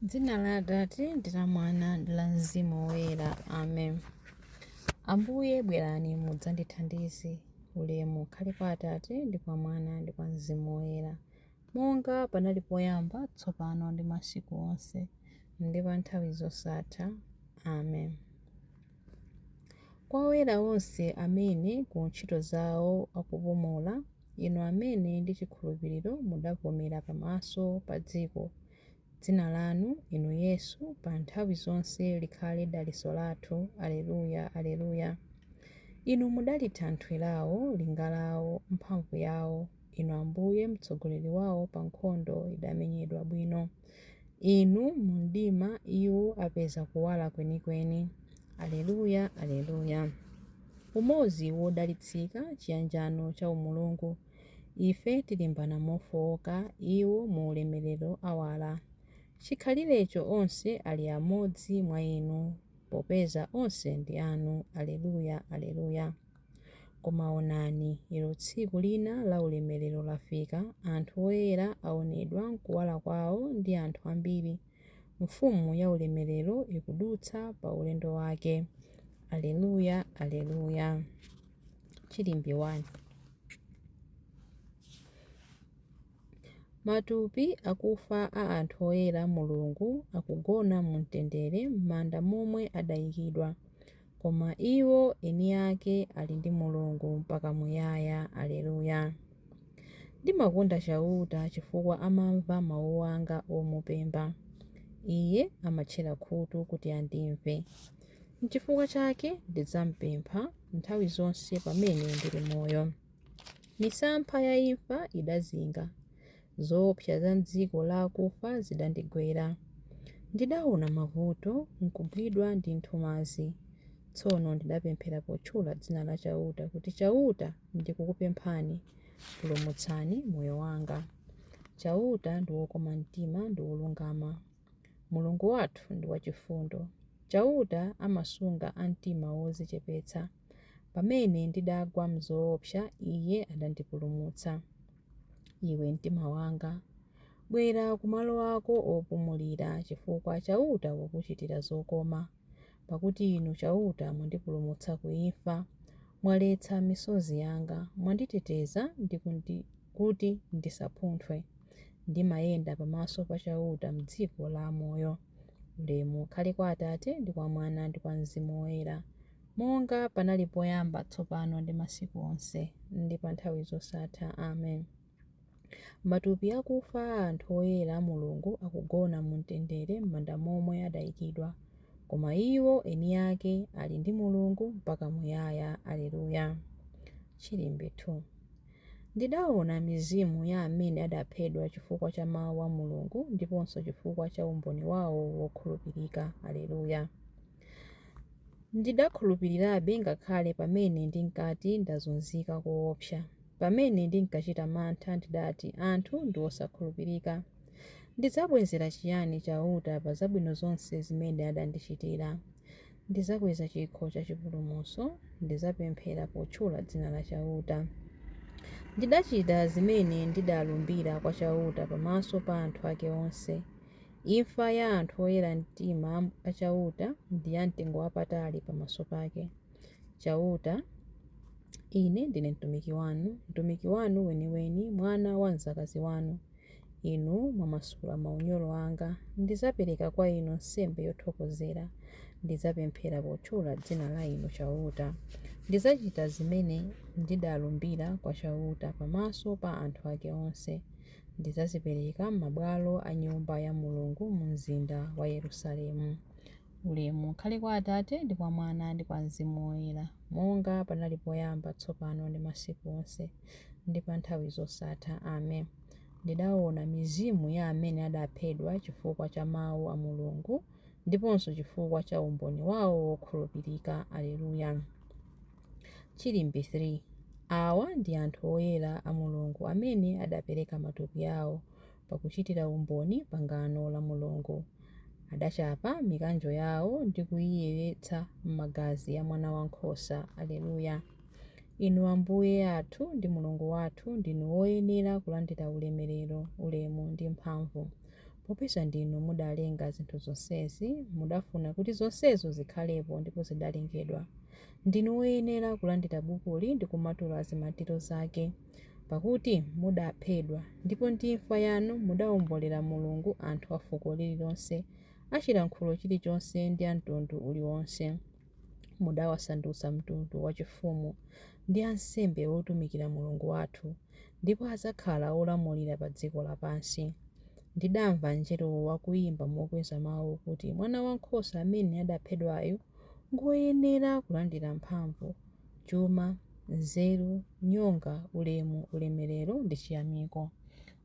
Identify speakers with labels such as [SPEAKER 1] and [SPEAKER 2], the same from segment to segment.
[SPEAKER 1] Dzina la Atate ndi la Mwana ndi la Mzimu Woyera. Amen. Ambuye bwerani mudzandithandize. Ulemu ukhale kwa Atate ndi kwa Mwana ndi kwa Mzimu Woyera, monga panali poyamba, tsopano ndi masiku onse, ndi pa nthawi zosatha. Amen. Kwa oyera onse amene ku ntchito zawo akupumula, inu amene ndi chikhulupiriro mudavomera pamaso pa dziko, Dzina lanu, Inu Yesu, pa nthawi zonse likhale dalitso lathu. Alleluya, Alleluya. Inu mudali thanthwe lawo, linga lawo, mphamvu yawo. Inu Ambuye, mtsogoleri wawo pa nkhondo idamenyedwa bwino. Inu mu mdima iwo apeza kuwala kwenikweni. Alleluya, Alleluya. Umodzi wodalitsika, chiyanjano cha umulungu. Ife tilimbana mofooka, iwo mu ulemerero awala. Chikhalirecho onse ali amodzi mwa Inu, popeza onse ndi anu. Alleluya, Alleluya. Koma onani, ilo tsiku lina la ulemerero lafika, anthu oyera aonedwa m'kuwala kwawo ndi anthu ambiri. Mfumu ya ulemerero ikudutsa pa ulendo wake. Alleluya, Alleluya. Chilimbi 1. Matupi akufa a anthu oyera a Mulungu akugona mu mtendere m'manda momwe adaikidwa, koma iwo eni ake ali ndi Mulungu mpaka muyaya. Alleluya. Ndimakonda Chauta chifukwa amamva mawu anga omupempha. Iye amatchera khutu kuti andimve. N'chifukwa chake ndidzampempha nthawi zonse pamene ndili moyo. Misampha ya imfa idazinga, zoopsa za m'dziko la akufa zidandigwera. Ndidaona mavuto, nkugwidwa ndi nthumazi. Tsono ndidapemphera potchula dzina la Chauta kuti, Chauta, ndikukupemphani, pulumutsani moyo wanga. Chauta ndi wokoma mtima ndi wolungama. Mulungu wathu ndi wachifundo. Chauta amasunga a mtima wodzichepetsa. Pamene ndidagwa m'zoopsa, Iye adandipulumutsa. Iwe mtima wanga, bwera ku malo ako opumulira, chifukwa Chauta wakuchitira zokoma. Pakuti Inu Chauta mwandipulumutsa ku imfa, mwaletsa misozi yanga, mwanditeteza kuti ndisapunthwe. Ndimayenda pamaso pa Chauta m'dziko la amoyo. Ulemu ukhale kwa Atate ndi kwa Mwana ndi kwa Mzimu Woyera, monga panali poyamba, tsopano ndi masiku onse, ndi pa nthawi zosatha. Amen. Matupi akufa a anthu oyera a Mulungu akugona mu mtendere m'manda momwe adaikidwa, koma iwo eni ake ali ndi Mulungu mpaka muyaya. Alleluya. Chilimbi 2. Ndidaona mizimu ya amene adaphedwa chifukwa cha mawu a Mulungu ndiponso chifukwa cha umboni wawo wokhulupirika. Alleluya. Ndidakhulupirirabe ngakhale pamene ndinkati ndazunzika koopsa. Pamene ndinkachita mantha ndidati, Anthu ndi osakhulupirika. Ndidzabwezera chiyani Chauta pa zabwino zonse zimene adandichitira? Ndidzakweza chikho cha chipulumutso, ndidzapemphera potchula dzina la Chauta. Ndidachita zimene ndidalumbira kwa Chauta pamaso pa anthu ake onse. Imfa ya anthu oyera mtima a Chauta ndi yamtengowapatali pamaso pake. Chauta, ine ndine mtumiki wanu, mtumiki wanu weniweni, mwana wa mdzakazi wanu. Inu mwamasula maunyolo anga. Ndidzapereka kwa Inu nsembe yothokozera. Ndidzapemphera potchula dzina la Inu Chauta. Ndidzachita zimene ndidalumbira kwa Chauta pamaso pa anthu ake onse. Ndidzazipereka m'mabwalo a Nyumba ya Mulungu mu mzinda wa Yerusalemu. Ulemu ukhale kwa Atate ndi kwa Mwana ndi kwa Mzimu Woyera, monga panali poyamba, tsopano ndi masiku onse, ndi pa nthawi zosatha. Amen. Ndidaona mizimu ya amene adaphedwa chifukwa cha mawu a Mulungu ndiponso chifukwa cha umboni wawo wokhulupirika. Alleluya. Chilimbi 3. Awa ndi anthu oyera a Mulungu amene adapereka matupi awo pakuchitira umboni pangano la Mulungu. Adachapa mikanjo yawo ndi kuiyeretsa m'magazi a Mwanawankhosa. Alleluya. Inu Ambuye athu ndi Mulungu wathu, ndinu woyenera kulandira ulemerero, ulemu ndi mphamvu. Popeza ndinu mudalenga zinthu zonsezi, mudafuna kuti zonsezo zikhalepo ndipo zidalengedwa. Ndinu woyenera kulandira bukuli ndi kumatula zimatiro zake, pakuti mudaphedwa, ndipo ndi imfa yanu mudawombolera Mulungu anthu a fuko lililonse, a chilankhulo chilichonse ndi a mtundu uliwonse. Mudawasandutsa mtundu wachifumu ndi ansembe otumikira Mulungu wathu, ndipo adzakhala olamulira pa dziko lapansi. Ndidamva mngelowo akuyimba mokweza mau kuti, Mwanawankhosa amene adaphedwayu ngwoyenera kulandira mphamvu, chuma, nzeru, nyonga, ulemu, ulemerero ndi chiyamiko.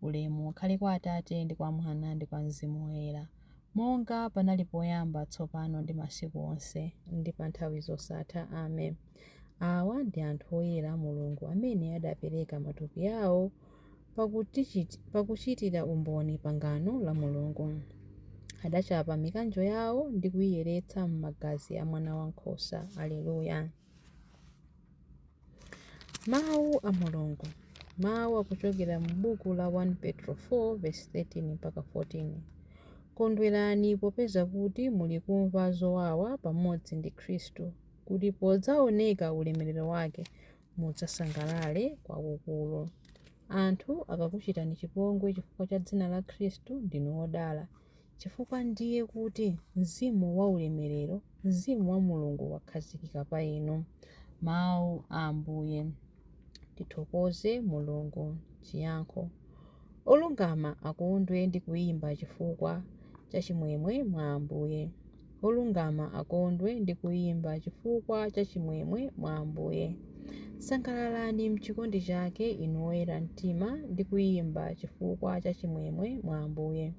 [SPEAKER 1] Ulemu ukhale kwa Atate ndi kwa Mwana ndi kwa Mzimu Woyera, monga panali poyamba, tsopano ndi masiku onse, ndi pa nthawi zosatha. Amen. Awa ndi anthu oyera a Mulungu amene adapereka matupi awo pakuchitira umboni pangano la Mulungu. Adachapa mikanjo yawo ndi kuiyeretsa m'magazi a Mwanawankhosa. Aleluya. Mawu a Mulungu. Mawu akuchokera m'buku la 1 Petro 4:13 mpaka 14. Kondwerani popeza kuti muli kumva zowawa pamodzi ndi Khristu, kuti podzaoneka ulemerero wake mudzasangalale kwakukulu. Anthu akakuchitani chipongwe chifukwa cha dzina la Khristu, ndinu odala, chifukwa ndiye kuti mzimu wa ulemerero, mzimu wa Mulungu wakhazikika pa inu. Mawu a Ambuye. Tithokoze Mulungu. Chiyankho. Olungama akondwe ndi kuyimba chifukwa cha chimwemwe mwa Ambuye. Olungama akondwe ndi kuyimba chifukwa cha chimwemwe mwa Ambuye. Sangalalani m'chikondi chake, inu oyera mtima, ndi kuyimba chifukwa cha chimwemwe mwa Ambuye.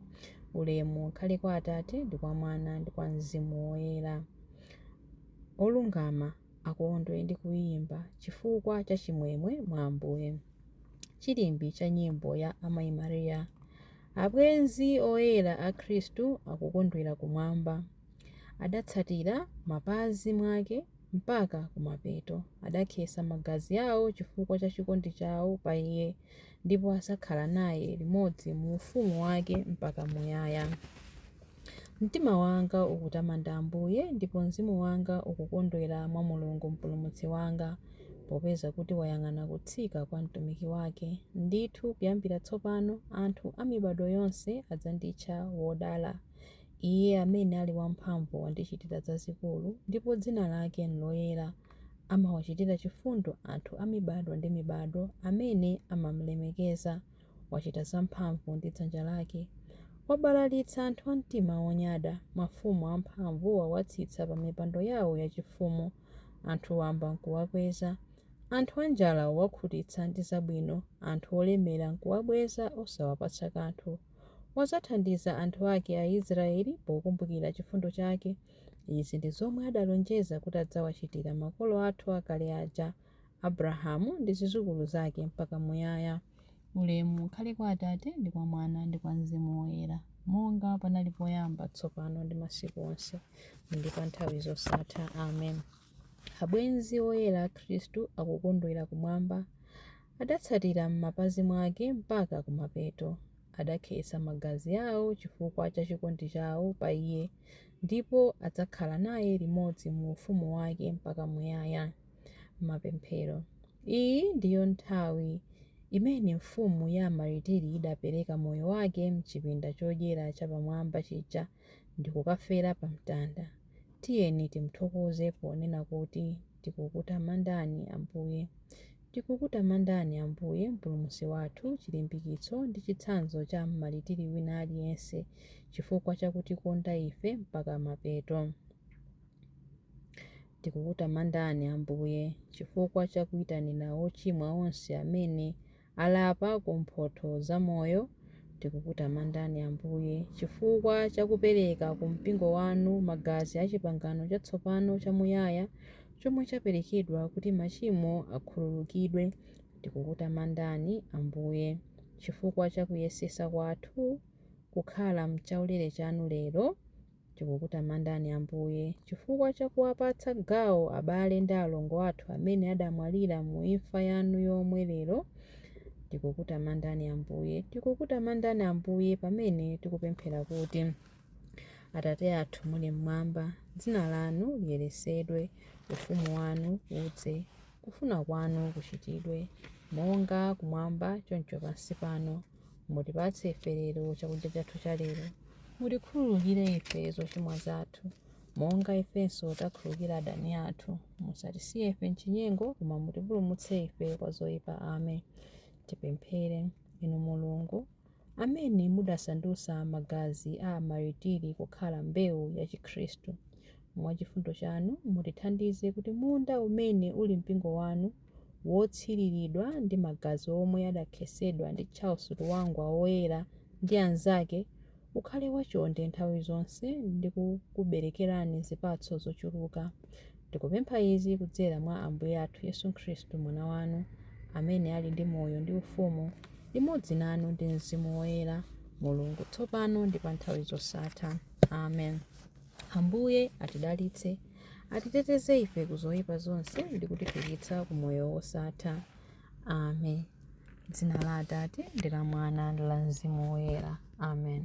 [SPEAKER 1] Ulemu ukhale kwa Atate ndi kwa Mwana ndi kwa Mzimu Woyera. Olungama akondwe ndi kuyimba chifukwa cha chimwemwe mwa Ambuye. Chilimbi cha nyimbo ya Amayi Mariya. Abwenzi oyera a Khristu akukondwera kumwamba. Adatsatira mapazi mwake mpaka kumapeto. Adakhetsa magazi awo chifukwa cha chikondi chawo pa Iye, ndipo adzakhala naye limodzi mu ufumu wake mpaka muyaya. Mtima wanga ukutamanda Ambuye, ndipo mzimu wanga ukukondwera mwa Mulungu Mpulumutsi wanga, popeza kuti wayang'ana kutsika kwa mtumiki wake. Ndithu kuyambira tsopano anthu a mibadwo yonse adzanditcha wodala. Iye amene ali wamphamvu wandichitira zazikulu, ndipo dzina lake n'loyera. Amawachitira chifundo anthu a mibadwo ndi mibadwo amene amamlemekeza. Wachita zamphamvu ndi dzanja lake. Wabalalitsa anthu a mtima wonyada. Mafumu amphamvu wawatsitsa pa mipando yawo yachifumu. Anthu wamba n'kuwakweza. Anthu anjala wawakhutitsa ndi zabwino. Anthu olemera n'kuwabweza osawapatsa kanthu. Wadzathandiza anthu ake Aisraeli pokumbukira chifundo chake. Izi ndi zomwe adalonjeza kuti adzawachitira makolo athu akale aja, Abrahamu ndi zidzukulu zake mpaka muyaya. Ulemu ukhale kwa Atate ndi kwa Mwana ndi kwa Mzimu Woyera, monga panali poyamba, tsopano ndi masiku onse, ndi pa nthawi zosatha. Amen. Abwenzi oyera a Khristu akukondwera kumwamba. Adatsatira m'mapazi mwake mpaka kumapeto. Adakhetsa magazi awo chifukwa cha chikondi chawo pa Iye, ndipo adzakhala naye limodzi mu ufumu wake mpaka muyaya. Mapemphero. Iyi ndiyo nthawi imene mfumu ya Amaritiri idapereka moyo wake m'chipinda chodyera chapamwamba chija ndi kukafera pa mtanda. Tiyeni timuthokoze ponena kuti, Tikukutamandani Ambuye. Tikukutamandani Ambuye, Mpulumutsi wathu, chilimbikitso ndi chitsanzo cha mmaritiri wina aliyense chifukwa chakutikonda ife mpaka mapeto. Tikukutamandani Ambuye, chifukwa chakuyitanira ochimwa onse amene alapa ku mphotho za moyo. Tikukutamandani Ambuye, chifukwa chakupereka ku mpingo wanu magazi a chipangano chatsopano chamuyaya chomwe chaperekedwa kuti machimo akhululukidwe. Tikukutamandani Ambuye, chifukwa cha kuyesetsa kwathu kukhala m'chaulere chanu lero. Tikukutamandani Ambuye, chifukwa chakuwapatsa gawo abale ndi alongo athu amene adamwalira mu imfa yanu yomwe lero. Tikukutamandani Ambuye, tikukutamandani Ambuye pamene tikupemphera kuti, Atate athu muli mmwamba, dzina lanu liyeretsedwe, ufumu wanu udze, kufuna kwanu kuchitidwe, monga kumwamba choncho pansi pano. Mutipatse ife lero chakudya chathu cha lero. Mutikhululukire ife zochimwa zathu, monga ifenso takhululukira adani athu. Musatisiye ife m'chinyengo, koma mutipulumutse ife kwa zoyipa. Amen. Tipemphere. Inu Mulungu, amene mudasandutsa magazi a amaritiri kukhala mbewu ya Chikhristu, mwachifundo chanu mutithandize kuti munda umene uli mpingo wanu, wotsiriridwa ndi magazi omwe adakhetsedwa ndi Charles Lwanga Woyera ndi anzake, ukhale wachonde nthawi zonse ndi kukuberekerani zipatso zochuluka. Tikupempha izi kudzera mwa Ambuye athu Yesu Khristu Mwana wanu, amene ali ndi moyo ndi ufumu, limodzi nanu ndi Mzimu Woyera, Mulungu tsopano ndi pa nthawi zosatha. Amen. Ambuye atidalitse, atiteteze ife ku zoyipa zonse ndi kutifikitsa ku moyo wosatha. Amen. Dzina la Atate ndi la Mwana ndi la Mzimu Woyera. Amen.